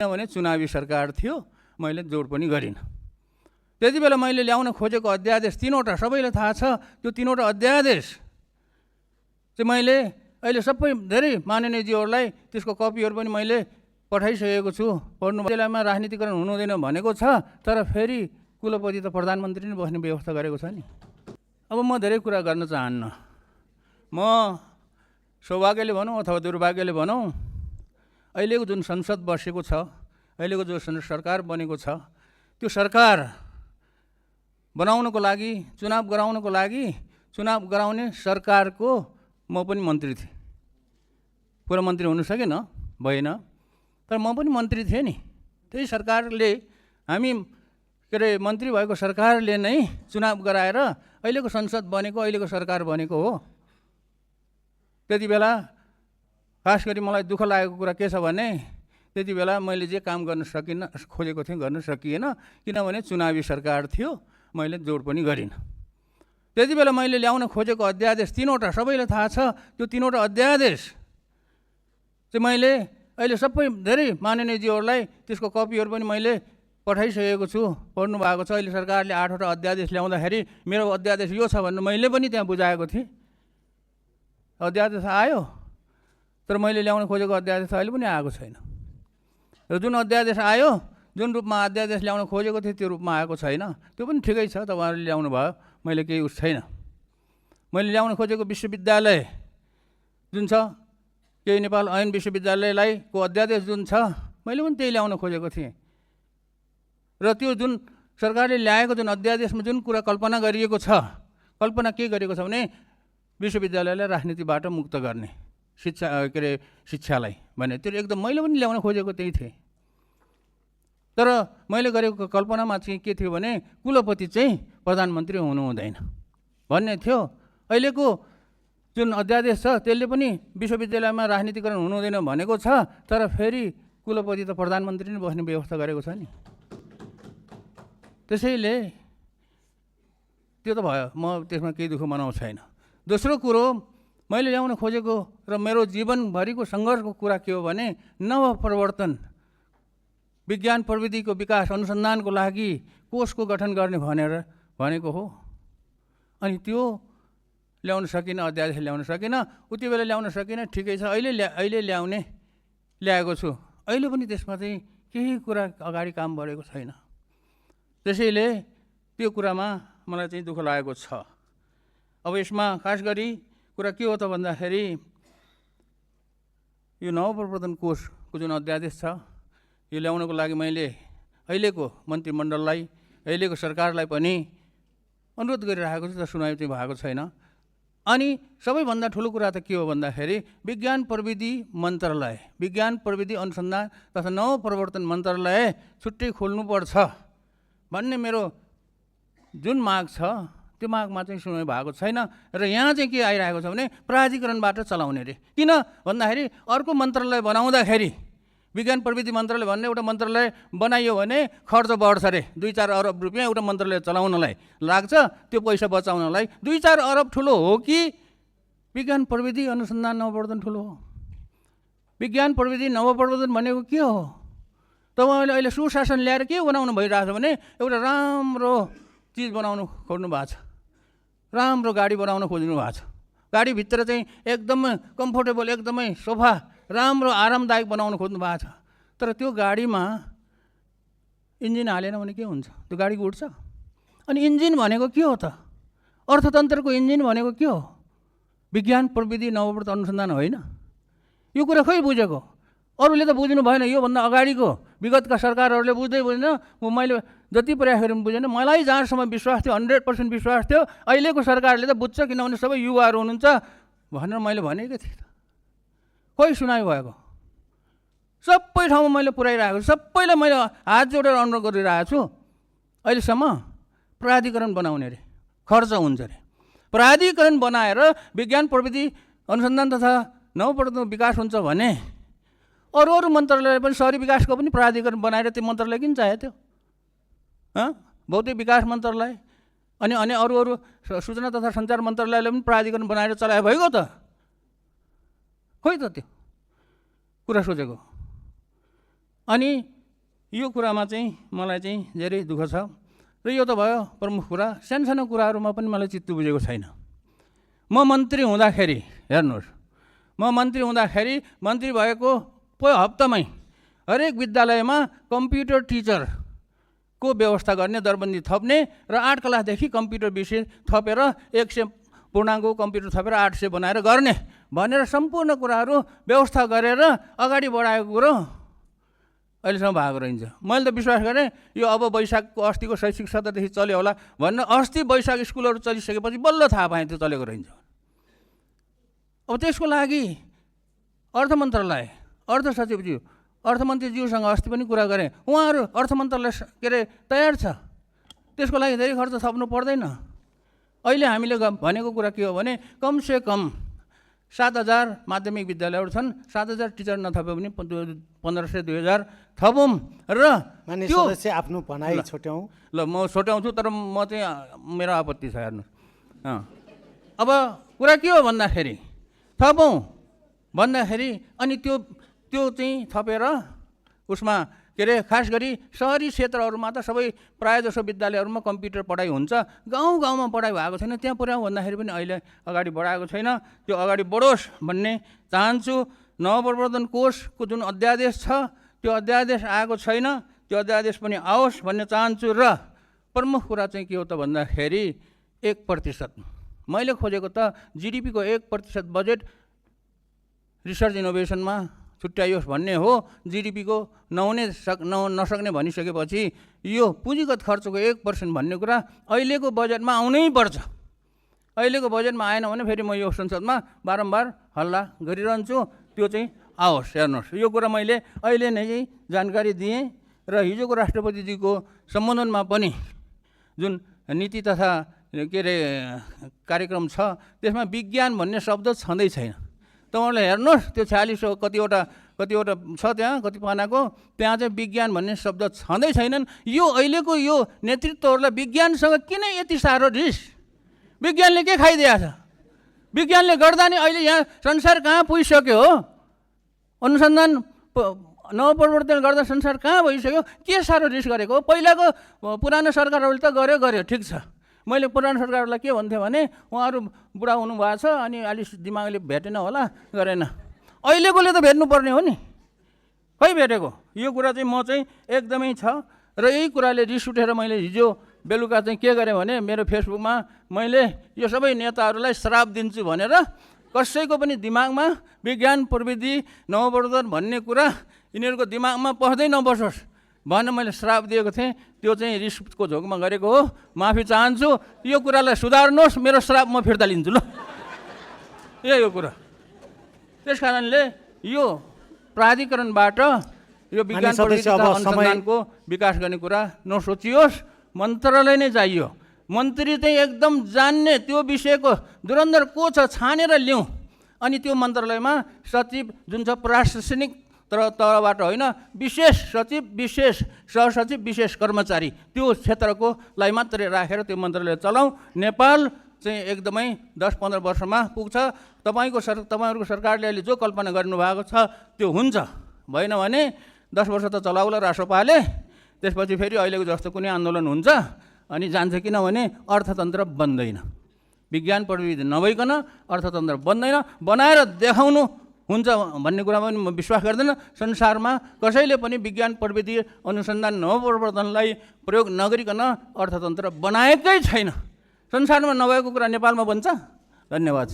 किनभने चुनावी सरकार थियो, मैले जोड पनि गरिनँ। त्यति बेला मैले ल्याउन खोजेको अध्यादेश 3वटा, सबैलाई थाहा छ। त्यो 3वटा अध्यादेश चाहिँ मैले अहिले सबै धेरै माननीयज्यूहरूलाई त्यसको कपीहरू पनि मैले पठाइसकेको छु। पढ्नु बेलामा राजनीतिकरण हुनु हुँदैन भनेको छ, तर फेरि कुलपति त प्रधानमन्त्री नै बस्ने व्यवस्था गरेको छ नि। अब म धेरै कुरा गर्न चाहन्न। म सौभाग्यले भनौँ अथवा दुर्भाग्यले भनौँ, अहिलेको जुन संसद बसेको छ, अहिलेको जो सरकार बनेको छ, त्यो सरकार बनाउनको लागि, चुनाव गराउनको लागि, चुनाव गराउने सरकारको म पनि मन्त्री थिएँ। पुरा मन्त्री हुन सकेन, भएन, तर म पनि मन्त्री थिएँ नि। त्यही सरकारले, हामी के अरे मन्त्री भएको सरकारले नै चुनाव गराएर अहिलेको संसद बनेको, अहिलेको सरकार बनेको हो। त्यति बेला खास गरी मलाई दुःख लागेको कुरा के छ भने, त्यति बेला मैले जे काम गर्न सकिनँ, खोजेको थिएँ गर्न सकिएन, किनभने चुनावी सरकार थियो, मैले जोड पनि गरिनँ। त्यति बेला मैले ल्याउन खोजेको अध्यादेश 3वटा, सबैलाई थाहा छ। त्यो 3वटा अध्यादेश चाहिँ मैले अहिले सबै धेरै माननीयज्यूहरूलाई त्यसको कपीहरू पनि मैले पठाइसकेको छु। पढ्नु भएको छ। अहिले सरकारले 8वटा अध्यादेश ल्याउँदाखेरि मेरो अध्यादेश यो छ भनेर मैले पनि त्यहाँ बुझाएको थिएँ। अध्यादेश आयो, तर मैले ल्याउन खोजेको अध्यादेश अहिले पनि आएको छैन। र जुन अध्यादेश आयो, जुन रूपमा अध्यादेश ल्याउन खोजेको थिएँ त्यो रूपमा आएको छैन। त्यो पनि ठिकै छ, तपाईँहरूले ल्याउनु भयो, मैले केही उस छैन। मैले ल्याउन खोजेको विश्वविद्यालय जुन छ, केही नेपाल ऐन विश्वविद्यालयलाई को अध्यादेश जुन छ, मैले पनि त्यही ल्याउन खोजेको थिएँ। र त्यो जुन सरकारले ल्याएको जुन अध्यादेशमा जुन कुरा कल्पना गरिएको छ, कल्पना के गरेको छ भने विश्वविद्यालयलाई राजनीतिबाट मुक्त गर्ने, शिक्षा के अरे शिक्षालाई भने, त्यो एकदम मैले पनि ल्याउन खोजेको त्यही थिएँ। तर मैले गरेको कल्पनामा चाहिँ के थियो भने कुलपति चाहिँ प्रधानमन्त्री हुनु हुँदैन भन्ने थियो। अहिलेको जुन अध्यादेश छ त्यसले पनि विश्वविद्यालयमा राजनीतिकरण हुनु हुँदैन भनेको छ, तर फेरि कुलपति त प्रधानमन्त्री नै बस्ने व्यवस्था गरेको छ नि। त्यसैले त्यो त भयो, म त्यसमा केही दुःख मनाउँछ छैन। दोस्रो कुरो, मैले ल्याउन खोजेको र मेरो जीवनभरिको सङ्घर्षको कुरा के हो भने नवप्रवर्तन, विज्ञान प्रविधिको विकास अनुसन्धानको लागि कोषको गठन गर्ने भनेको हो। अनि त्यो ल्याउन सकिनँ, अध्यादेश ल्याउन सकिनँ। उति बेला ल्याउन सकिनँ, ठिकै छ। अहिले ल्याएको छु। अहिले पनि त्यसमा चाहिँ केही कुरा अगाडि काम बढेको छैन। त्यसैले त्यो कुरामा मलाई चाहिँ दुःख लागेको छ। अब यसमा खास गरी कुरा के हो त भन्दाखेरि, यो नवप्रवर्तन कोषको जुन अध्यादेश छ, यो ल्याउनको लागि मैले अहिलेको मन्त्रीमण्डललाई, अहिलेको सरकारलाई पनि अनुरोध गरिरहेको छु, तर सुनाइ चाहिँ भएको छैन। अनि सबैभन्दा ठुलो कुरा त के हो भन्दाखेरि विज्ञान प्रविधि मन्त्रालय, विज्ञान प्रविधि अनुसन्धान तथा नवप्रवर्तन मन्त्रालय छुट्टै खोल्नुपर्छ भन्ने मेरो जुन माग छ, त्यो मागमा चाहिँ सुनाइ भएको छैन। र यहाँ चाहिँ के आइरहेको छ भने प्राधिकरणबाट चलाउने रे। किन भन्दाखेरि अर्को मन्त्रालय बनाउँदाखेरि, विज्ञान प्रविधि मन्त्रालय भन्ने एउटा मन्त्रालय बनाइयो भने खर्च बढ्छ रे। 2-4 अरब रुपियाँ एउटा मन्त्रालय चलाउनलाई लाग्छ। त्यो पैसा बचाउनलाई 2-4 अरब ठुलो हो कि विज्ञान प्रविधि अनुसन्धान नवप्रवर्तन ठुलो हो? विज्ञान प्रविधि नवप्रवर्तन भनेको के हो? तपाईँहरूले अहिले सुशासन ल्याएर के बनाउनु भइरहेछ भने एउटा राम्रो चिज बनाउनु खोज्नु भएको छ, राम्रो गाडी बनाउन खोज्नु भएको छ। गाडीभित्र चाहिँ एकदमै कम्फोर्टेबल, एकदमै सोफा, राम्रो आरामदायक बनाउन खोज्नु भएको छ। तर त्यो गाडीमा इन्जिन हालेन भने के हुन्छ? त्यो गाडी उड्छ। अनि इन्जिन भनेको के हो त? अर्थतन्त्रको इन्जिन भनेको के हो? विज्ञान प्रविधि नवप्रवर्तन अनुसन्धान होइन? यो कुरा खै बुझेको? अरूले त बुझ्नु भएन। योभन्दा अगाडिको विगतका सरकारहरूले बुझ्दै बुझेन। मैले जति प्रयास गरेँ बुझेन। मलाई जहाँसम्म विश्वास थियो, 100% विश्वास थियो, अहिलेको सरकारले त बुझ्छ, किनभने सबै युवाहरू हुनुहुन्छ भनेर मैले भनेको थिएँ। खोइ सुनाइ भएको? सबै ठाउँमा मैले पुर्याइरहेको छु, सबैलाई मैले हात जोडेर अनुरोध गरिरहेको छु। अहिलेसम्म प्राधिकरण बनाउने रे, खर्च हुन्छ रे। प्राधिकरण बनाएर विज्ञान प्रविधि अनुसन्धान तथा नवप्रवर्तन विकास हुन्छ भने अरू मन्त्रालयले पनि शहरी विकासको पनि प्राधिकरण बनाएर त्यो मन्त्रालय किन चाहियो त्यो? भौतिक विकास मन्त्रालय अनि अरू सूचना तथा सञ्चार मन्त्रालयले पनि प्राधिकरण बनाएर चलाए भइगयो त? खोइ त त्यो कुरा सोचेको। अनि यो कुरामा चाहिँ मलाई चाहिँ धेरै दुःख छ र यो त भयो प्रमुख कुरा। सानो कुराहरूमा पनि मलाई चित्त बुझेको छैन। म मन्त्री हुँदाखेरि हेर्नुहोस्, म मन्त्री हुँदाखेरि मन्त्री भएको हप्तामै हरेक विद्यालयमा कम्प्युटर टिचरको व्यवस्था गर्ने, दरबन्दी थप्ने र 8 क्लासदेखि कम्प्युटर विषय थपेर 100 पूर्णाङ्क कम्प्युटर थपेर 800 बनाएर गर्ने भनेर सम्पूर्ण कुराहरू व्यवस्था गरेर अगाडि बढाएको कुरो अहिलेसम्म भएको रहन्छ। मैले त विश्वास गरेँ यो अब वैशाखको अस्तिको शैक्षिक सत्रदेखि चल्यो होला भनेर अस्ति वैशाख स्कुलहरू चलिसकेपछि बल्ल थाहा पाएँ त्यो चलेको रहन्छ। अब त्यसको लागि अर्थ मन्त्रालय, अर्थ सचिवज्यू, अर्थमन्त्रीज्यूसँग अस्ति पनि कुरा गरेँ, उहाँहरू अर्थ मन्त्रालय के अरे तयार छ, त्यसको लागि धेरै खर्च थप्नु पर्दैन। अहिले हामीले भनेको कुरा के हो भने कमसे कम 7,000 माध्यमिक विद्यालयहरू छन्, 7,000 टिचर नथप्यो भने 1,500-2,000 थपौँ र त्यो सदस्य आफ्नो भनाइ छोट्याउँ। ल म छोट्याउँछु, तर म चाहिँ मेरो आपत्ति छ हेर्नु। अब कुरा के हो भन्दाखेरि थपौँ भन्दाखेरि अनि त्यो चाहिँ थपेर उसमा के अरे खास गरी सहरी क्षेत्रहरूमा त सबै प्रायःजसो विद्यालयहरूमा कम्प्युटर पढाइ हुन्छ, गाउँमा पढाइ भएको छैन, त्यहाँ पुर्याउँ भन्दाखेरि पनि अहिले अगाडि बढाएको छैन। त्यो अगाडि बढोस् भन्ने चाहन्छु। नवप्रवर्धन कोषको जुन अध्यादेश छ त्यो अध्यादेश आएको छैन, त्यो अध्यादेश पनि आओस् भन्ने चाहन्छु। र प्रमुख कुरा चाहिँ के हो त भन्दाखेरि 1% मैले खोजेको त जिडिपीको 1% बजेट रिसर्च इनोभेसनमा छुट्याइयोस् भन्ने हो। जिडिपीको नसक्ने भनिसकेपछि यो पुँजीगत खर्चको 1% भन्ने कुरा अहिलेको बजेटमा आउनै पर्छ। अहिलेको बजेटमा आएन भने फेरि म यो संसदमा बारम्बार हल्ला गरिरहन्छु, त्यो चाहिँ आओस्। हेर्नुहोस्, यो कुरा मैले अहिले नै जानकारी दिएँ र हिजोको राष्ट्रपतिजीको सम्बोधनमा पनि जुन नीति तथा के अरे कार्यक्रम छ त्यसमा विज्ञान भन्ने शब्द छँदै छैन। तपाईँहरूले हेर्नुहोस् त्यो 46 कतिवटा छ त्यहाँ, कति पानाको, त्यहाँ चाहिँ विज्ञान भन्ने शब्द छँदै छैनन्। यो अहिलेको यो नेतृत्वहरूलाई विज्ञानसँग किन यति साह्रो रिस? विज्ञानले के खाइदिएको छ? विज्ञानले गर्दा नि अहिले यहाँ संसार कहाँ पुगिसक्यो हो? अनुसन्धान नवप्रवर्तन गर्दा संसार कहाँ भइसक्यो? के साह्रो रिस गरेको हो? पहिलाको पुरानो सरकारहरूले त गर्यो, ठिक छ। मैले पुरानो सरकारलाई के भन्थेँ भने उहाँहरू बुढा हुनुभएको छ अनि अलिक दिमागले भेटेन होला, गरेन। अहिलेकोले त भेट्नुपर्ने हो नि, खै भेटेको? यो कुरा चाहिँ म चाहिँ एकदमै छ। र यही कुराले रिस उठेर मैले हिजो बेलुका चाहिँ के गरेँ भने मेरो फेसबुकमा मैले यो सबै नेताहरूलाई श्राप दिन्छु भनेर कसैको पनि दिमागमा विज्ञान प्रविधि नवप्रवर्धन भन्ने कुरा यिनीहरूको दिमागमा पस्दै नबसोस् भनेर मैले श्राप दिएको थिएँ। त्यो चाहिँ रिसको झोकमा गरेको हो, माफी चाहन्छु। यो कुरालाई सुधार्नुहोस्, मेरो श्राप म फिर्ता लिन्छु ल। यही हो कुरा। त्यस कारणले यो प्राधिकरणबाट यो विज्ञान प्रविधि तथा अनुसन्धानको विकास गर्ने कुरा नसोचियोस्, मन्त्रालय नै चाहियो। मन्त्री चाहिँ एकदम जान्ने, त्यो विषयको धुरन्धर को छ छानेर ल्याउँ। अनि त्यो मन्त्रालयमा सचिव जुन छ प्रशासनिक तलबाट होइन, विशेष सचिव, विशेष सहसचिव, विशेष कर्मचारी, त्यो क्षेत्रकोलाई मात्रै राखेर त्यो मन्त्रालय चलाउँ। नेपाल चाहिँ एकदमै 10-15 वर्षमा पुग्छ। तपाईँहरूको सरकारले अहिले जो कल्पना गर्नुभएको छ त्यो हुन्छ। भएन भने 10 वर्ष त चलाउला रासोपाले, त्यसपछि फेरि अहिलेको जस्तो कुनै आन्दोलन हुन्छ अनि जान्छ। किनभने अर्थतन्त्र बन्दैन, विज्ञान प्रविधि नभइकन अर्थतन्त्र बन्दैन। बनाएर देखाउनु हुन्छ भन्ने कुरामा पनि म विश्वास गर्दैन। संसारमा कसैले पनि विज्ञान प्रविधि अनुसन्धान नवप्रवर्तनलाई प्रयोग नगरिकन अर्थतन्त्र बनाएकै छैन। संसारमा नभएको कुरा नेपालमा बन्छ? धन्यवाद।